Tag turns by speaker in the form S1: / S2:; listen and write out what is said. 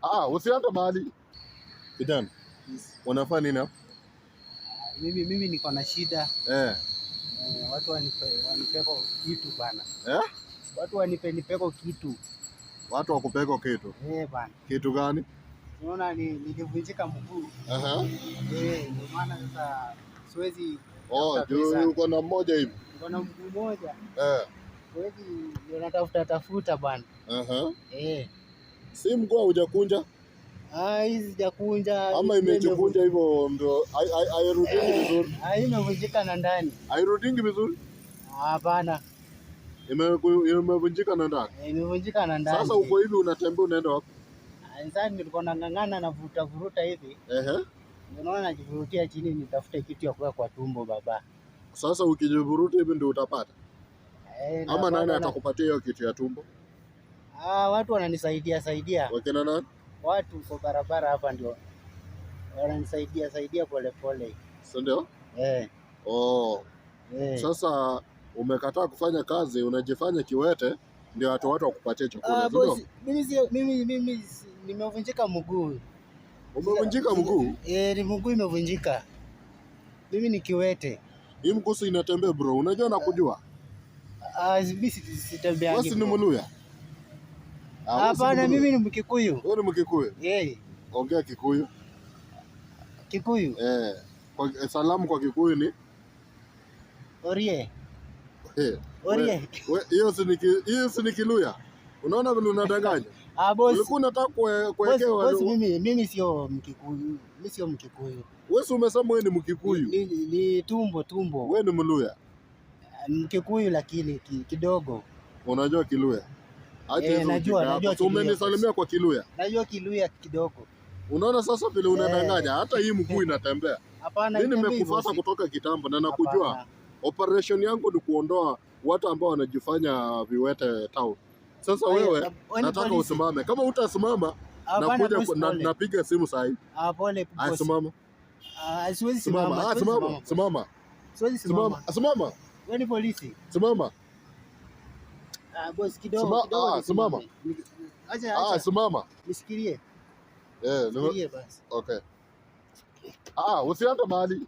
S1: Ah, usiende mahali. Kijana, unafanya nini hapa?
S2: Mimi niko na shida. Watu wanipeko kitu bana.
S1: Eh?
S2: Watu wanipe nipeko kitu.
S1: Watu wakupeko kitu.
S2: Eh, bana.
S1: Kitu gani?
S2: Unaona nilivunjika mguu.
S1: Aha.
S2: Eh, ndio maana sasa siwezi
S1: Oh,
S2: tafuta
S1: juu
S2: pesa.
S1: uko na mmoja hivi.
S2: Niko na mguu mmoja.
S1: Eh.
S2: Siwezi, ndio natafuta tafuta bana.
S1: Aha.
S2: Eh.
S1: Si mguu haujakunja
S2: Ah, hizi sijakunja.
S1: ama
S2: hizi
S1: imejikunja hivyo ndio hairudingi vizuri.
S2: Ah, hii imevunjika na ndani.
S1: Hairudingi vizuri.
S2: Hapana.
S1: Imevunjika na ndani.
S2: Eh, imevunjika na ndani.
S1: Sasa uko hivi unatembea unaenda wapi?
S2: Ah, sasa nilikuwa nang'ang'ana na vuruta vuruta hivi.
S1: Ehe.
S2: Ndio naona najivurutia chini nitafute kitu ya kuweka kwa tumbo baba.
S1: Sasa ukijivuruta hivi ndio utapata.
S2: Eh,
S1: Ama nani atakupatia hiyo kitu ya tumbo?
S2: Ah, watu wananisaidia saidia.
S1: Wakina nani?
S2: Watu kwa barabara hapa ndio wananisaidia saidia pole pole.
S1: Si ndio?
S2: Eh,
S1: Oh.
S2: eh.
S1: Sasa umekataa kufanya kazi, unajifanya kiwete ndio watu wakupatie chakula,
S2: Ah,
S1: si ndio?
S2: bosi, mimi si mimi nimevunjika mguu.
S1: Umevunjika mguu?
S2: Eh, ni mguu imevunjika. Mimi ni kiwete.
S1: Hii mguu si inatembea bro, unajua nakujua.
S2: Ah, mimi sitembeangi.
S1: Wewe si ni
S2: Bro.
S1: Mluya? Ah, wewe si
S2: Hapana,
S1: Mluya.
S2: mimi ni Mkikuyu.
S1: Wewe ni Mkikuyu?
S2: Eh,
S1: Ongea Kikuyu.
S2: Kikuyu.
S1: Eh, salamu kwa Kikuyu ni
S2: Orie.
S1: eh,
S2: Orie.
S1: hiyo si ni Kiluya. Unaona vile unadanganya?
S2: Ah, boss.
S1: Ulikuwa unataka
S2: Boss,
S1: kuwekewa.
S2: boss, mimi sio Mkikuyu. Mimi sio Mkikuyu.
S1: Wewe si umesema wewe ni Mkikuyu.
S2: Ni tumbo tumbo.
S1: Wewe ni Mluya.
S2: Mkikuyu lakini kidogo.
S1: Unajua Kiluya. Acha
S2: Eh,
S1: hizo
S2: najua,
S1: ujinga hapo.
S2: najua
S1: Si
S2: Kiluya,
S1: umenisalimia kwa Kiluya.
S2: Najua Kiluya kidogo.
S1: Unaona sasa vile unadanganya, hata hii mguu inatembea.
S2: Hapana,
S1: Mimi
S2: itembei,
S1: nimekufuata
S2: bosi.
S1: kutoka kitambo na nakujua.
S2: Hapana.
S1: Operation yangu ni kuondoa watu ambao wanajifanya viwete town. Sasa
S2: Aya,
S1: wewe
S2: wewe ni
S1: nataka
S2: polisi.
S1: usimame. Kama utasimama
S2: Hapana,
S1: nakuja
S2: bosi, pole.
S1: napiga simu saa hii.
S2: Ah, pole
S1: Ah,
S2: bosi.
S1: simama.
S2: Ah, siwezi
S1: Simama.
S2: simama.
S1: Ah,
S2: Siwezi
S1: simama.
S2: simama.
S1: Simama.
S2: Siwezi
S1: Simama.
S2: simama.
S1: Simama.
S2: Wewe ni polisi.
S1: Simama.
S2: Ah, bosi kidogo kidogo
S1: Simama.
S2: nisimame. Acha
S1: Ah,
S2: acha.
S1: simama.
S2: Nishikilie.
S1: Eh,
S2: Nishikilie basi.
S1: okay. Ah, usiende mahali.